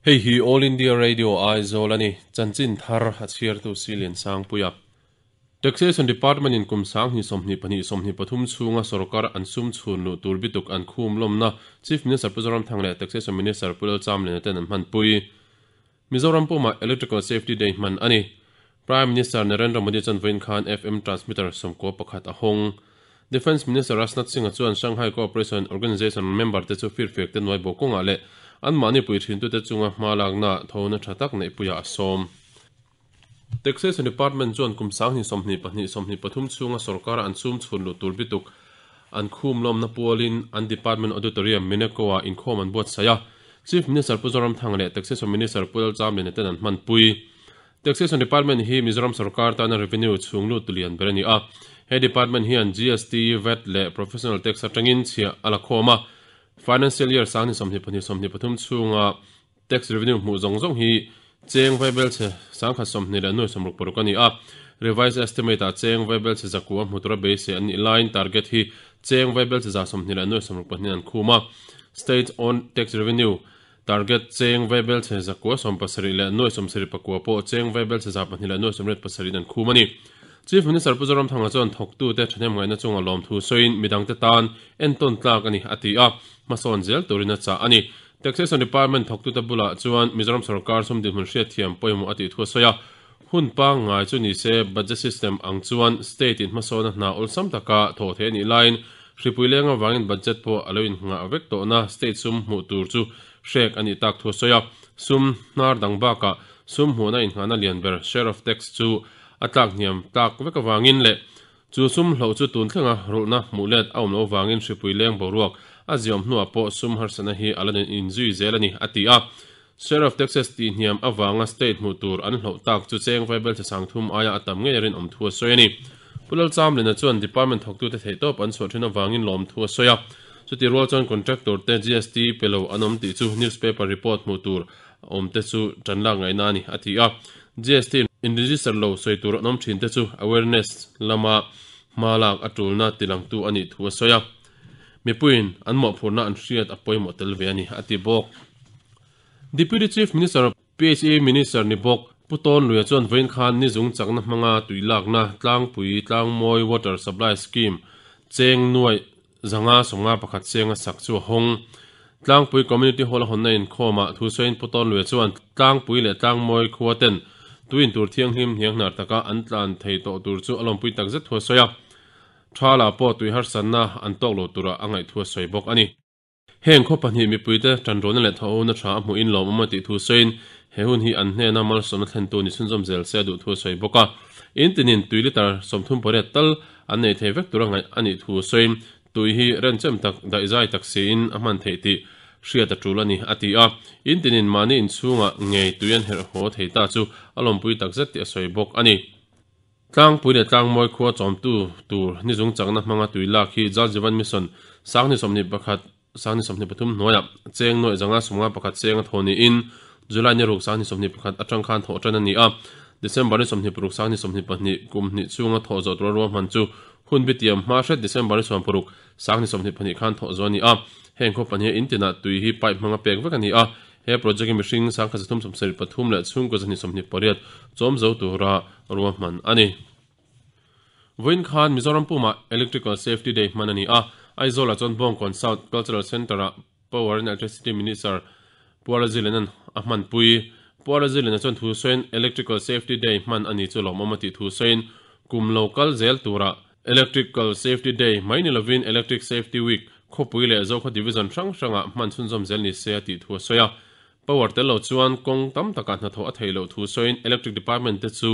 Hei hi All India Radio Aizawl a ni, chanchin thar a chhiartu Silian Sangpuia. Taxation Department in kum 2022 23 chhunga sorkar an sum chhun luh tur bituk an khum lawmna Chief Minister Pu Zoramthanga leh Taxation Minister Pu Lalchamliana ten an hmanpui. Mizoram pumah Electrical Safety Day hman a ni. Prime Minister Narendra Modi chuan vawiin khan FM transmitter 91 a hawng. Defence Minister Rajnath Singh-a chuan Shanghai Cooperation Organization member te chu firfiak te nuai bawk kawngah leh anmahni pui thintute chunga hma lakna thona tha tak neihpuiah a sawm. Taxation Department chuan kum 2022 23 chhunga sorkara an sum chhun luh tur bituk an khum lawmna pualin an Department Auditorium, Mineco-ah inkhawm an buatsaih a. Chief Minister Pu Zoramthanga leh Taxation Minister Pu Lalchamliana ten an hmanpui. Taxation Department hi Mizoram sorkar tana revenue chhung lut lian ber a ni a. He department hian GST, vat leh Professional Tax atangin chhiah a la khawm a. Financial Year 2022 23 chhunga Tax revenue hmuh zawng zawng hi cheng vaibelchhe 126 a ni a, revised estimate ah cheng vaibelchhe zakua hmu tura beisei an nih laiin target hi cheng vaibelchhe 124 an khum a. State owned tax revenue target cheng vaibelchhe 179 pawh cheng vaibelchhe 287 an khum a ni. Chief Minister Pu Zoramthanga chuan thawktute thahnem ngaihna chunga lawmthu sawiin midangte tan entawn tlak a ni a ti a, hmasawn zel turin a chah a ni. Taxation Department thawktute bulah chuan Mizoram sorkar sum dinhmun hriatthiam pawimawh a tih thu a sawi a, hun pangngai chu ni se budget system ang chuan state in hmasawna hna awlsam taka thawh theih a nih laiin hripui leng avangin budget pawh a lo innghah vek tawhna state sum hmuh tur chu hrek a nih tak thu a sawi a, sum hnar dang bakah sum hmuhna innghahna lian ber share of tax chu a tlak hniam tlak vek avangin leh Chu sum hloh chu tun thlenga rulhna hmuh let a awm loh vangin hripui leng boruak a ziawm hnuah pawh sum harsatna hi a la inzui zel a ni, a ti a. Share of Taxes tih hniam avanga state hmuh tur an hloh tak chu cheng vaibelchhe sangthum aia a tam ngei a rinawm thu a sawi a ni. Pu Lalchamlina chuan department thawktute theihtawp an chhuah thin avangin lawmthu a sawi a. Chutih rual chuan contractor te GST pe lo an awm tih chu newspaper report hmuh tur awm te chu tan lak ngaihna a ni, a ti a. GST in register lo sawi tur an awm thin te chu awareness lama hma lak a tulna tilangtu a nih thu a sawi a. Mipuiin an mawhphurhna an hriat a pawimawh tel ve a ni, a ti bawk. Deputy Chief Minister, PHE Minister ni bawk Pu Tawn Luia chuan vawiin khan nizung chakna hmanga tui lakna tlangpui Tlangmawi Water Supply Scheme cheng nuaih 551 chenga sak chu a hawng. Tlangpui Community Hall a hawnna inkhawmah thusawiin Pu Tawnluia chuan Tlangpui leh Tlangmawi khua ten tuin tur thianghlim hnianghnar taka an tlan thei tawh tur chu a lawmpui takzet thu a sawi a. Thala pawh tui harsatna an tawk lo tura a ngaih thu a sawi bawk a ni. Heng khaw pahnih mipuite tanrualna leh thawhona tha a hmuhin lawmawm a tih thu sawiin he hun hi an hnena malsawmna thlentu ni chhunzawm zel se a duh thu a sawi bawk a. In tinin tui litre 38 tal an nei thei vek tura ngaih a nih thu sawiin tui hi renchem tak daihzai tak siin a hman theih tih hriat a tul a ni a ti a. In tinin mahni inchhungah ngei tui an herh haw thei ta chu a lawmpui takzet tih a sawi bawk a ni. Tlangpui leh Tlangmawi khua chawmtu tur nizung chakna hmanga tui lak hi Jal Jeevan Mission 2021 2023 hnuaiah cheng nuaih 551 cheng a thaw niin July ni ruk 2021 atang khan thawh tan a ni a. December ni 26 2022 kum hnih chhunga thawh zawh tura ruahman chu hun bitiam hma hret December ni 16 2022 khan thawh zawh a ni a. Heng khaw pahniha in tinah tui hi pipe hmanga pek vek a ni a. He project hi mihring 1373 leh chhungkaw 128 chawm zo tura ruahman a ni. Vawiin khan Mizoram pumah Electrical Safety Day hman a ni a, Aizawlah chuan Bawngkawn South Cultural Centre-ah Power and Electricity Minister Pualazilin a hmanpui. Pualazilin chuan thu sawiin Electrical Safety Day hman a ni chu lawmawm a tih thu sawiin kum lo kal zel turah Electrical Safety Day mai ni lovin Electric Safety Week khawpui leh Zokhaw Division hrang hrangah hman chhunzawm zel ni se a tih thu a sawi a. Power tel lo chuan kawng tam takah hnathawh a theih loh thu sawiin Electric Department te chu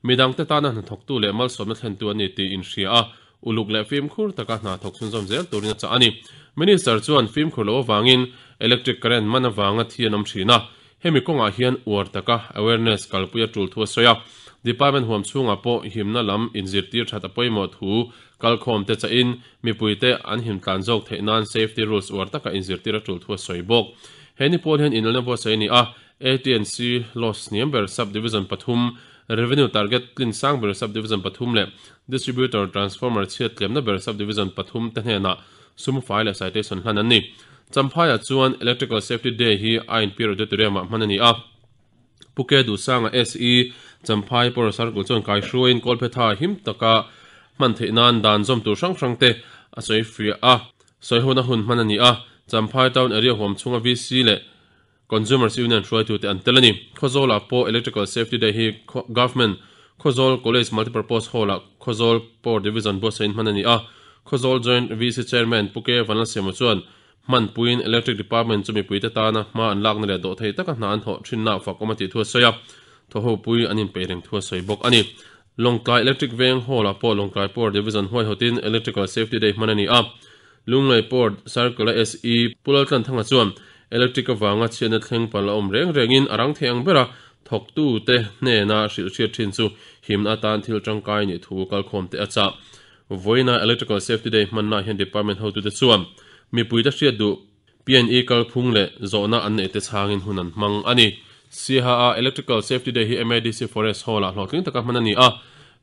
midangte tana hnathawktu leh malsawmna thlentu a ni tih inhria a, uluk leh fimkhur taka hna thawk chhunzawm zel turin a chah a ni. Minister chuan fimkhur loh avangin electric current man avanga thi an awm thin a, hemi kawngah hian uar taka awareness kalpui a tul thu a sawi a. Department huam chhungah pawh himna lam inzirtir that a pawimawh thu kalkhawmte chahin Mipuite an him tlan zawk theih nan safety rules uar taka inzirtir a tul thu a sawi bawk. He ni pawl hian inelna buatsaih a ni a, ATNC loss hniam ber sub-division pathum, revenue target tlin sang ber sub-division pathum leh distributor transformer chhiat tlemna ber sub-division pathum te hnenah sum fai leh citation hlan an ni. Champhaiah chuan Electrical Safety Day hi INP Auditorium-ah hman a ni a. Pu Ke Duhsanga SE Champhai Power Circle chuan kaihruaiin Kawlphetha him taka hman theih nan dan zawm tur hrang hrang te a sawi fiah a. Sawihona hun hman a ni a. Champhai Town Area huam chhunga VC leh Consumers Union hruaitute an tel a ni. Khawzawlah pawh Electrical Safety Day hi Government Khawzawl College Multipurpose Hall-ah Khawzawl Power Division buatsahin hman a ni a. Khawzawl Joint VC Chairman Pu K Vanlalsiama chuan hmanpuiin Electric Department chu mipuite tana hma an lakna leh dawhthei taka hna an thawh thinna fakawm a tih thu a sawi a, thawhhopui an inpeih reng thu a sawi bawk a ni. Lawngtlai Electric Veng Hall-ah pawh Lawngtlai Power Division huaihawtin Electrical Safety Day hman a ni a. Lunglei Port Circle-a SE Pu Laltlanthanga chuan electric avanga chhiatna thleng palh a awm reng rengin a rang thei ang bera thawktute hnena hrilh hriat thin chu himna atan thil tangkai nih thu kalkhawmte a chah. Vawiina Electrical Safety Day hmannaah hian Department hotute chuan mipuite hriat duh PNE kalphung leh zawhna an neihte chhangin hun an hmang a ni. Siaha-a Electrical Safety Day hi MADC Forest Hall-ah hlawhtling taka hman a ni a.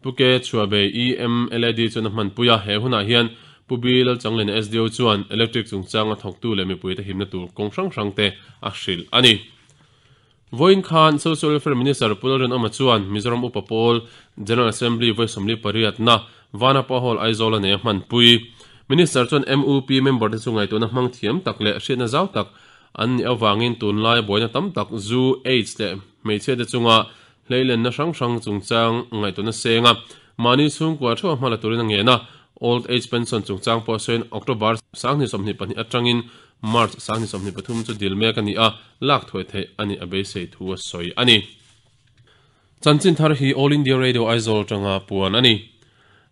Pu Ke Chhuahbei EMLAD chuan a hmanpui a, he hunah hian Pu B Lalchanglena SDO chuan electric chungchanga thawktu leh mipuite himna tur kawng hrang hrangte a hrilh a ni. Vawiin khan Social Welfare Minister Pu Lalrinawma chuan Mizoram Upa Pawl General Assembly vawi 48na Vanapa Hall Aizawl a nei a hmanpui. Minister chuan MUP member te chu ngaihtuahna hmang thiam tak leh hriatna zau tak an nih avangin tunlaia buaina tam tak zu, aids leh hmeichhia te chunga Hleilenna hrang hrang chungchang ngaihtuahna seng a, mahni chhungkua theuh a hma la turin a ngen a, Old Age Pension chungchang pawh sawiin October 2022 atangin March 2023 chu dil mek a ni a, lak thuai theih a nih a beisei thu a sawi a ni. Chanchin thar hi All India Radio Aizawl atanga puan a ni.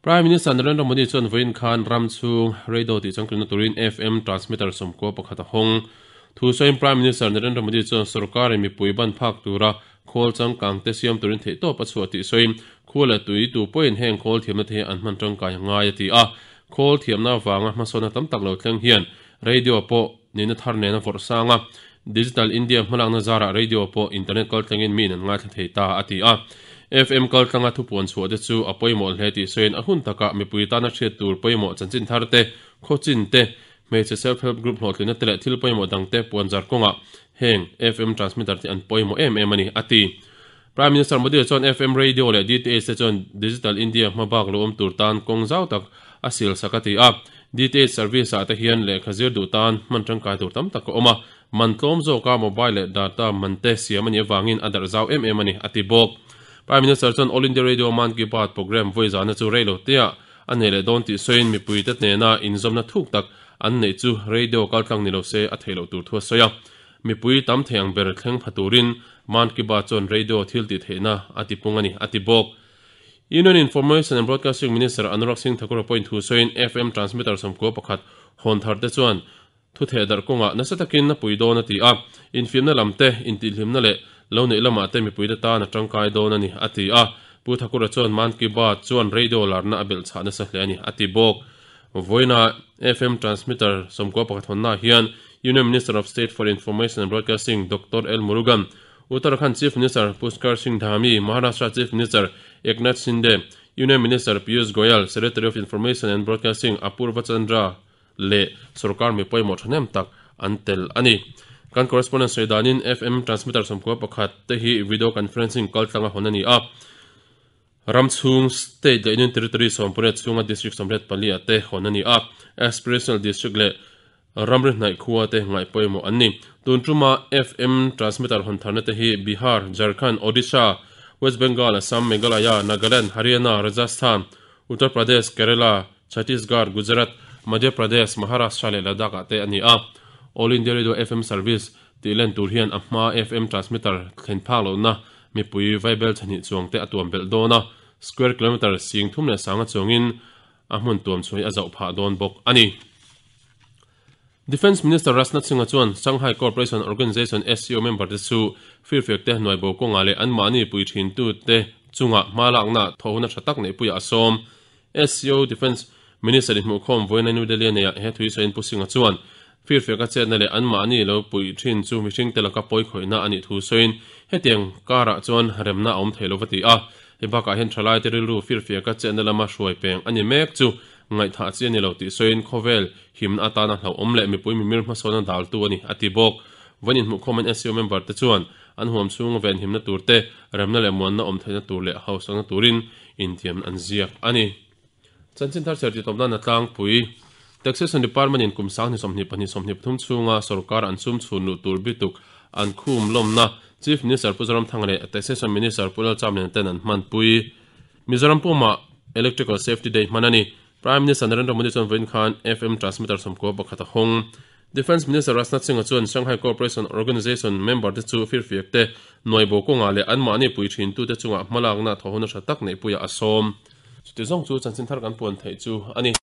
Prime Minister Narendra Modi chuan vawiin khan ram chhung radio tih changtlunna turin FM transmitter 11 a hawng. Thu sawiin Prime Minister Narendra Modi chuan sorkarin mipui ban phak tura khawl changkang te siam turin theihtawp a chhuah tih sawiin khua leh tui tu pawhin heng khawl thiamna te hi an hman tangkai a ngai a ti a. Khawl thiamna avanga hmasawnna tam tak lo thleng hian radio pawh nihna thar nen a vawrh sang a, Digital India hmalakna zarah radio pawh internet kaltlangin miin an ngaithla thei ta a ti a. FM kaltlanga thupuan chhuah te chu a pawimawh hle tih sawiin a hun takah mipui tana hriat tur pawimawh chanchin thar te, khawchin te, hmeichhe self help group hlawhtlinna te leh thil pawimawh dang te puanzar kawngah heng FM transmitter te an pawimawh em em a ni a ti. Prime Minister Modi chuan FM radio leh DTH te chuan Digital India hmabak lo awm tur tan kawng zau tak a sil sak a ti a. DTH service ah te hian lehkha zir duh tan hman tangkai tur tam tak a awm a, man tlawm zawka mobile leh data man te siam a nih avangin a darh zau em em a ni, a ti bawk. Prime Minister chuan All India Radio Mann Ki Baat programme vawi zahna chu rei lo teah a nei leh dawn tih sawiin mipuite hnena inzawmna thuk tak an neih chu radio kaltlang ni lo se a theih loh tur thu a sawi a. Mipui tam thei ang ber thleng pha turin Mann Ki Baat chuan radio thil tih theihna a ti pung a ni, a ti bawk. Union Information and Broadcasting Minister Anurag Singh Thakur-a pawhin thu sawiin FM transmitter 11 hawn thar te chuan thu theh darh kawngah nasa takin a pui dawn a ti a, infiamna lam te, intihhlimna leh lo neih lamah te mipuite tan a tangkai dawn a ni, a ti a. Pu Thakur-a chuan Mann Ki Baat chuan radio larna a belh chhah nasa hle a ni, a ti bawk. Vawiina FM transmitter 11 hawnnaah hian Union Minister of State for Information and Broadcasting Doctor L Murugan, Uttarakhand Chief Minister Pushkar Singh Dhami, Maharashtra Chief Minister Eknath Shinde, Union Minister Piyush Goyal, Secretary of Information and Broadcasting Apurva Chandra leh sorkar mi pawimawh thahnem tak an tel a ni. Kan correspondent sawi danin FM transmitter 11 te hi video conferencing kaltlanga hawn a ni a. Ram chhung state leh Union Territory 18 chhunga district 24 ah te hawn a ni a, aspirational district leh ramri hnaih khua te ngaih pawimawh an ni. Tun tuma FM transmitter hawn tharna te hi Bihar, Jharkhand, Odisha, West Bengal, Assam, Meghalaya, Nagaland, Haryana, Rajasthan, Uttar Pradesh, Kerala, Chhattisgarh, Gujarat, Madhya Pradesh, Maharashtra leh Ladakh ah te a ni a. All India Radio FM service tih len tur hian a hma FM transmitter thlen phak lohna mipui vaibel chhahnih chuang te a tuam belh dawn a, square kilometre sing thum leh sanga chuangin a hmun tuam chhuai a zauh phah dawn bawk a ni. Defence Minister Rajnath Singh-a chuan Shanghai Cooperation Organization, SCO, member te chu firfiak te hnuai bo kawngah leh anmahni pui thintu te chungah hma lakna thawhna tha tak neihpuiah a sawm. SCO Defence Minister inhmuhkhawm vawiina New Delhi a neihah he thui sawiin Pu Singh-a chuan firfiak a chetna leh anmahni lo puih thin chu mihringte laka pawi khawihna a nih thu sawiin hetiang karah chuan remna a awm thei lo va ti a. Hei bakah hian thalaite rilru firfiak a chetna lama hruai peng a ni mek chu Ngaihthah chi a ni lo tih sawiin khawvel himna atana hlauhawm leh mipui mimir hmasawn a daltu a ni, a ti bawk. Vawiin inhmuhkhawm an SCO member te chuan an huam chhunga venhimna tur te, remna leh muanna awm theihna tur leh hausakna turin intiamna an ziak a ni. Chanchin thar chher titawp nan a tlangpui. Taxation Department in kum 20 24 23 chhunga sorkar an sum chhun luh tur bituk an khum lawmna Chief Minister Pu Zoramthanga leh Taxation Minister Pu Lalchamliana ten an hmanpui. Mizoram pumah Electrical Safety Day hman a ni. Prime Minister Narendra Modi chuan vawiin khan FM transmitter 91 a hawng. Defence Minister Rajnath Singh-a chuan Shanghai Cooperation Organization member te chu firfiak te nuaibo kawngah leh anmahni pui thintute chungah hmalakna thawhhona tha tak neihpuiah a sawm. Chuti zawng chu chanchin thar kan puan theih chu a ni.